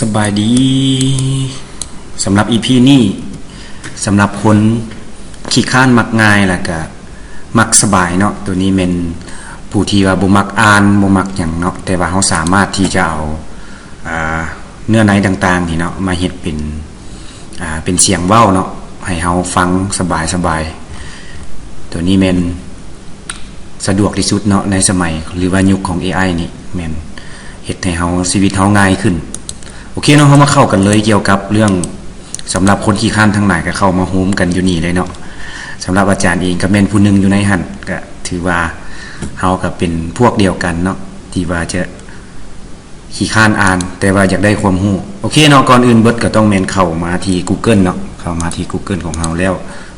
ສະບາຍດີ. ສຳລັບອີພີນີ້ ສຳລັບຄົນຂີ້ຄ້ານມັກງ່າຍ ແລ້ວກະມັກສະບາຍເນາະ, ໂຕນີ້ແມ່ນຜູ້ທີ່ວ່າບໍ່ມັກອ່ານ ບໍ່ມັກຫຍັງເນາະ, ແຕ່ວ່າເຮົາສາມາດທີ່ຈະເອົາ ອ່າ ເນື້ອໃນຕ່າງໆນີ້ເນາະ ມາເຮັດເປັນ ອ່າ ເປັນສຽງເວົ້າເນາະ ໃຫ້ເຮົາຟັງສະບາຍໆ. ໂຕນີ້ແມ່ນສະດວກທີ່ສຸດເນາະ ໃນສະໄໝ ຫຼືວ່າຍຸກຂອງເອໄອນີ້ ແມ່ນເຮັດໃຫ້ເຮົາ ຊີວິດເຮົາງ່າຍຂຶ້ນ. ໂອເຄເນາະ, ເຮົາມາເຂົ້າກັນເລີຍ ກ່ຽວກັບເລື່ອງ ສຳລັບຄົນຂີ້ຄ້ານທັງຫຼາຍ ກໍເຂົ້າມາໂຮມກັນຢູ່ນີ້ເລີຍເນາະ. ສຳລັບອາຈານເອງກໍແມ່ນຜູ້ໜຶ່ງຢູ່ໃນຫັ້ນ, ກໍຖືວ່າເຮົາກໍເປັນພວກດຽວກັນເນາະ ທີ່ວ່າຈະ ຂີ້ຄ້ານອ່ານ ແຕ່ວ່າຢາກໄດ້ຄວາມຮູ້. ໂອເຄເນາະ, ກ່ອນອື່ນເບິດກໍຕ້ອງແມ່ນເຂົ້າມາທີ່ Google ເນາະ, ເຂົ້າມາທີ່ Google ຂອງເຮົາແລ້ວ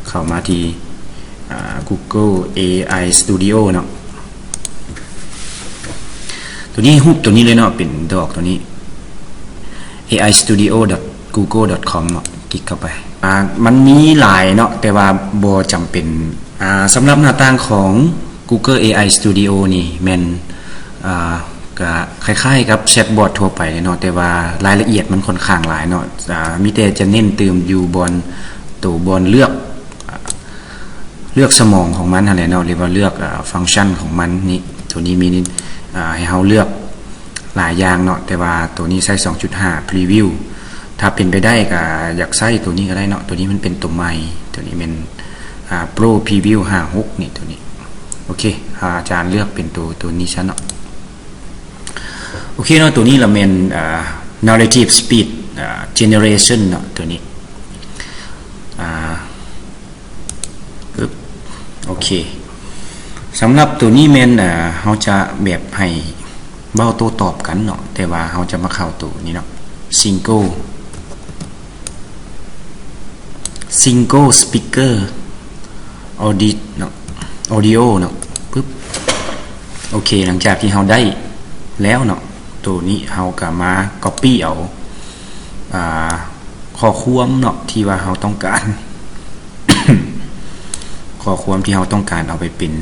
ເຂົ້າມາທີ່ ອ່າ Google ເອໄອ Studio ເນາະ. ໂຕນີ້ ຮູບໂຕນີ້ເລີຍເນາະ, ເປັນດອກໂຕນີ້ เอไอสตูดิโอดอทกูเกิลดอทคอม ເນາະ, ຄລິກເຂົ້າໄປ. ອ່າ ມັນມີຫຼາຍເນາະ ແຕ່ວ່າບໍ່ຈຳເປັນ. ອ່າ ສຳລັບໜ້າຕ່າງຂອງ Google ເອໄອ Studio ນີ້ແມ່ນ ອ່າ ກະຄ້າຍໆກັບແຊັດບອດທົ່ວໄປເນາະ, ແຕ່ວ່າລາຍລະອຽດມັນຂ້ອນຂ້າງຫຼາຍເນາະ. ອ່າ ມີແຕ່ຈະເນັ້ນຕື່ມຢູ່ບ່ອນ ໂຕບ່ອນເລືອກ ເລືອກສະໝອງຂອງມັນຫັ້ນແຫຼະເນາະ, ຫຼືວ່າເລືອກ ອ່າ ຟັງຊັນຂອງມັນນີ້. ໂຕນີ້ມີ ອ່າ ໃຫ້ເຮົາເລືອກ ຫຼາຍຢ່າງເນາະ, ແຕ່ວ່າໂຕນີ້ໃຊ້ສອງຈຸດຫ້າ Preview. ຖ້າເປັນໄປໄດ້ກໍຢາກໃຊ້ໂຕນີ້ກໍໄດ້ເນາະ, ໂຕນີ້ມັນເປັນໂຕໃໝ່, ໂຕນີ້ແມ່ນ ອ່າ Pro Preview ຫ້າຫົກນີ້ ໂຕນີ້. ໂອເຄ ອາຈານເລືອກເປັນໂຕ ໂຕນີ້ຊະເນາະ. ໂອເຄເນາະ, ໂຕນີ້ລະແມ່ນ ອ່າ Narrative Speech ອ່າ Generation ເນາະ, ໂຕນີ້ ອ່າ ປຶບ ໂອເຄ. ສຳລັບໂຕນີ້ແມ່ນ ອ່າ ເຮົາຈະແບບໃຫ້ເວົ້າໂຕ້ຕອບກັນເນາະ, ແຕ່ວ່າເຮົາຈະມາເຂົ້າໂຕນີ້ເນາະ Single Single Speaker Audit ເນາະ Audio ເນາະ. ປຶບ ໂອເຄ, ຫຼັງຈາກທີ່ເຮົາໄດ້ແລ້ວເນາະ ໂຕນີ້ເຮົາກໍມາ Copy ເອົາ ອ່າ ຂໍ້ຄວາມເນາະ ທີ່ວ່າເຮົາຕ້ອງການ ຂໍ້ຄວາມທີ່ເຮົາຕ້ອງການເອົາໄປເປັນ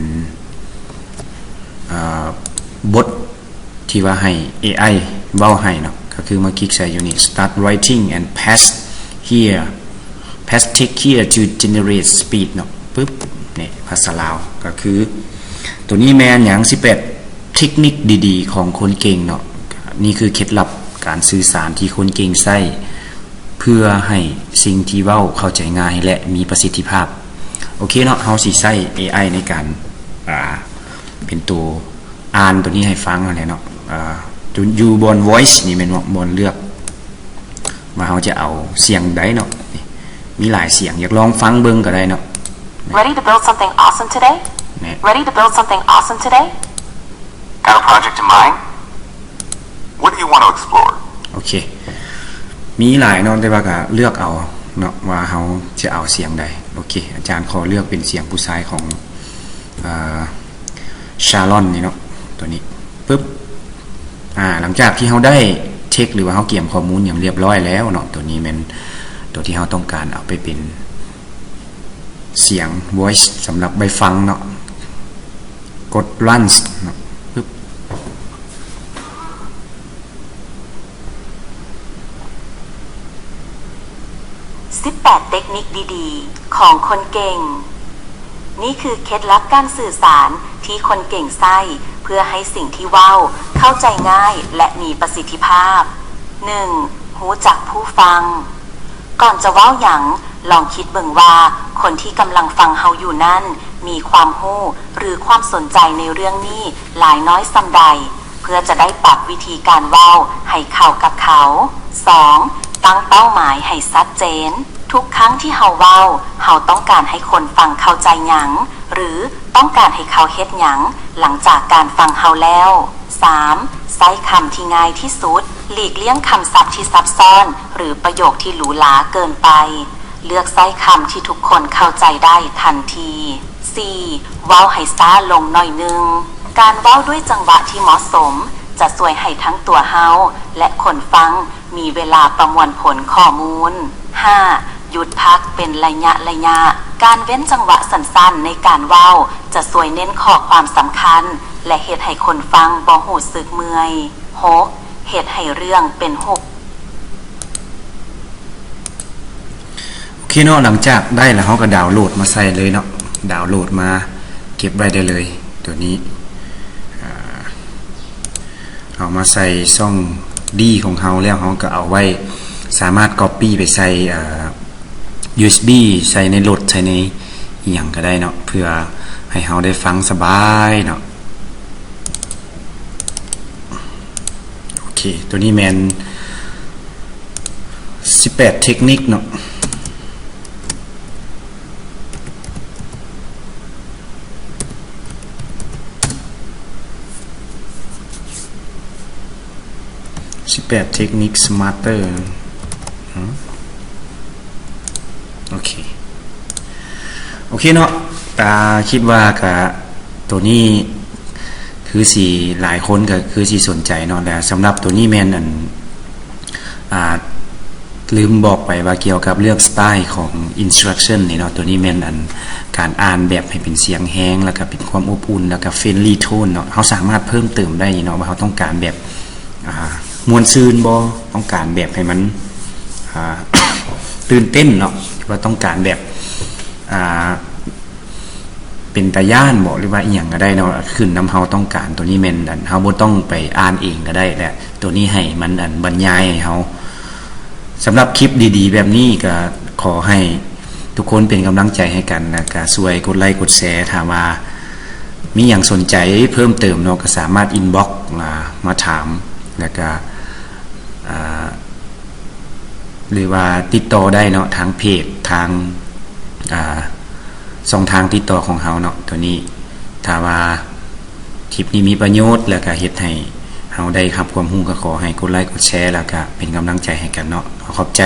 ເອີ ບົດທີ່ວ່າໃຫ້ເອໄອເວົ້າໃຫ້ເນາະ, ກໍຄືມາຄລິກໃສ່ຢູ່ນີ້ Start writing and paste here, paste text here to generate speech ເນາະ. ປຶບ ນີ້ພາສາລາວ ກໍຄືໂຕນີ້ແມ່ນຫຍັງ? ສິບແປດເທັກນິກດີໆຂອງຄົນເກັ່ງເນາະ. ນີ້ຄືເຄັດລັບການສື່ສານທີ່ຄົນເກັ່ງໃຊ້ ເພື່ອໃຫ້ສິ່ງທີ່ເວົ້າເຂົ້າໃຈງ່າຍ ແລະ ມີປະສິດທິພາບ. ໂອເຄເນາະ, ເຮົາຊິໃຊ້ເອໄອໃນການ ອ່າ ເປັນໂຕອ່ານໂຕນີ້ໃຫ້ຟັງຫັ້ນແຫຼະເນາະ. ອ່າ ຢູ່ບ່ອນ Voice ນີ້ແມ່ນບໍ່? ບ່ອນເລືອກວ່າເຮົາຈະເອົາສຽງໃດເນາະ. ນີ້ ມີຫຼາຍສຽງ, ຢາກລອງຟັງເບິ່ງກໍໄດ້ເນາະ. Ready to build something awesome today? ນີ້ Ready to build something awesome today? Got a project in mind? What do you want to explore? ໂອເຄ ມີຫຼາຍເນາະ, ແຕ່ວ່າກໍເລືອກເອົາເນາະ ວ່າເຮົາຈະເອົາສຽງໃດ. ໂອເຄ ອາຈານຂໍເລືອກເປັນສຽງຜູ້ຊາຍຂອງ ເອີ Sharon ນີ້ເນາະ, ໂຕນີ້. ປຶບ ອ່າ ຫຼັງຈາກທີ່ເຮົາໄດ້ text ຫຼືວ່າເຮົາກຽມຂໍ້ມູນຫຍັງຮຽບຮ້ອຍແລ້ວເນາະ, ໂຕນີ້ແມ່ນໂຕທີ່ເຮົາຕ້ອງການເອົາໄປເປັນສຽງ voice ສຳລັບໄວ້ຟັງເນາະ. ກົດ Run ເນາະ. ປຶບ ສິບແປດເຕັກນິກດີໆຂອງຄົນເກັ່ງ. ນີ້ຄືເຄັດລັບການສື່ສານທີ່ຄົນເກັ່ງໃຊ້ ເພື່ອໃຫ້ສິ່ງທີ່ເວົ້າເຂົ້າໃຈງ່າຍ ແລະ ມີປະສິດທິພາບ. ໜຶ່ງ ຮູ້ຈັກຜູ້ຟັງ. ກ່ອນຈະເວົ້າຫຍັງ, ລອງຄິດເບິ່ງວ່າຄົນທີ່ກຳລັງຟັງເຮົາຢູ່ນັ້ນ ມີຄວາມຮູ້ ຫຼື ຄວາມສົນໃຈໃນເລື່ອງນີ້ຫຼາຍນ້ອຍສ່ຳໃດ, ເພື່ອຈະໄດ້ປັບວິທີການເວົ້າໃຫ້ເຂົ້າກັບເຂົາ. ສອງ ຕັ້ງເປົ້າໝາຍໃຫ້ຊັດເຈນ. ທຸກຄັ້ງທີ່ເຮົາເວົ້າ, ເຮົາຕ້ອງການໃຫ້ຄົນຟັງເຂົ້າໃຈຫຍັງ ຫຼື ຕ້ອງການໃຫ້ເຂົາເຮັດຫຍັງຫຼັງຈາກການຟັງເຮົາແລ້ວ? ສາມ ໃຊ້ຄຳທີ່ງ່າຍທີ່ສຸດ. ຫຼີກລ່ຽງຄຳສັບທີ່ຊັບຊ້ອນ ຫຼື ປະໂຫຍກທີ່ຫຼູຫຼາເກີນໄປ. ເລືອກໃຊ້ຄຳທີ່ທຸກຄົນເຂົ້າໃຈໄດ້ທັນທີ. ສີ່ ເວົ້າໃຫ້ຊ້າລົງໜ້ອຍໜຶ່ງ. ການເວົ້າດ້ວຍຈັງຫວະທີ່ເໝາະສົມ ຈະຊ່ວຍໃຫ້ທັງຕົວເຮົາ ແລະ ຄົນຟັງ ມີເວລາປະມວນຜົນຂໍ້ມູນ. ຫ້າ ຢຸດພັກເປັນໄລຍະໆ. ການເວັ້ນຈັງຫວະສັ້ນໆໃນການເວົ້າ ຈະຊ່ວຍເນັ້ນຂໍ້ຄວາມສຳຄັນ ແລະ ເຮັດໃຫ້ຄົນຟັງບໍ່ຮູ້ສຶກເມື່ອຍ. ຫົກ ເຮັດໃຫ້ເລື່ອງເປັນຮູບ ເຄເນາະ ຫຼັງຈາກໄດ້ແລ້ວ ເຮົາກໍດາວໂຫຼດມາໃສ່ເລີຍເນາະ ດາວໂຫຼດມາເກັບໄວ້ໄດ້ເລີຍ ຕົວນີ້ ອາ ເອົາມາໃສ່ຊ່ອງ D ຂອງເຮົາແລ້ວ ເຮົາກໍເອົາໄວ້ ສາມາດ copy ໄປໃສ່ ອາ ຢູເອັສບີ ໃສ່ໃນລົດ ໃສ່ໃນອີ່ຫຍັງກໍໄດ້ເນາະ ເພື່ອໃຫ້ເຮົາໄດ້ຟັງສະບາຍເນາະ. ໂອເຄ ຕົວນີ້ແມ່ນສິບແປດເທັກນິກເນາະ ສິບແປດເທັກນິກ Smarter ເນາະ. ໂອເຄ ໂອເຄເນາະ ກະຄິດວ່າກະໂຕນີ້ຄືຊິຫຼາຍຄົນກະຄືຊິສົນໃຈເນາະ ແລະ ສຳລັບໂຕນີ້ແມ່ນອັນ ອ່າ ລືມບອກໄປວ່າກ່ຽວກັບເລື່ອງສະໄຕຂອງ instruction ນີ້ເນາະ ໂຕນີ້ແມ່ນອັນການອ່ານແບບໃຫ້ເປັນສຽງແຮງ ແລ້ວກະເປັນຄວາມອົບອຸ່ນ ແລ້ວກະ friendly tone ເນາະ ເຮົາສາມາດເພີ່ມເຕີມໄດ້ເນາະ ວ່າເຮົາຕ້ອງການແບບ ອ່າ ມ່ວນຊື່ນບໍ່ ຕ້ອງການແບບໃຫ້ມັນ ອ່າ ຕື່ນເຕັ້ນເນາະ ຫຼືວ່າຕ້ອງການແບບ ອ່າ ເປັນຕາຢ້ານບໍ່ ຫຼືວ່າອີ່ຫຍັງກໍໄດ້ເນາະ ຂຶ້ນນຳເຮົາຕ້ອງການ ໂຕນີ້ແມ່ນອັນເຮົາບໍ່ຕ້ອງໄປອ່ານເອງກໍໄດ້ ແລະ ໂຕນີ້ໃຫ້ມັນອັນບັນຍາຍໃຫ້ເຮົາ. ສຳລັບຄລິບດີໆແບບນີ້ກໍຂໍໃຫ້ທຸກຄົນເປັນກຳລັງໃຈໃຫ້ກັນ ແລ້ວກໍຊ່ວຍກົດໄລກົດແຊ ຖ້າວ່າມີຫຍັງສົນໃຈເພີ່ມເຕີມເນາະ ກໍສາມາດ inbox ມາ ມາຖາມ ແລ້ວກໍ ອ່າ ຫຼືວ່າຕິດຕໍ່ໄດ້ເນາະ ທາງເພຈ ທາງ ອ່າ ຊ່ອງທາງຕິດຕໍ່ຂອງເຮົາເນາະ ໂຕນີ້ ຖ້າວ່າຄລິບນີ້ມີປະໂຫຍດ ແລ້ວກະເຮັດໃຫ້ເຮົາໄດ້ຮັບຄວາມຮູ້ ກໍຂໍໃຫ້ກົດໄລກົດແຊ ແລ້ວກະເປັນກຳລັງໃຈໃຫ້ກັນເນາະ ຂໍຂອບໃຈ.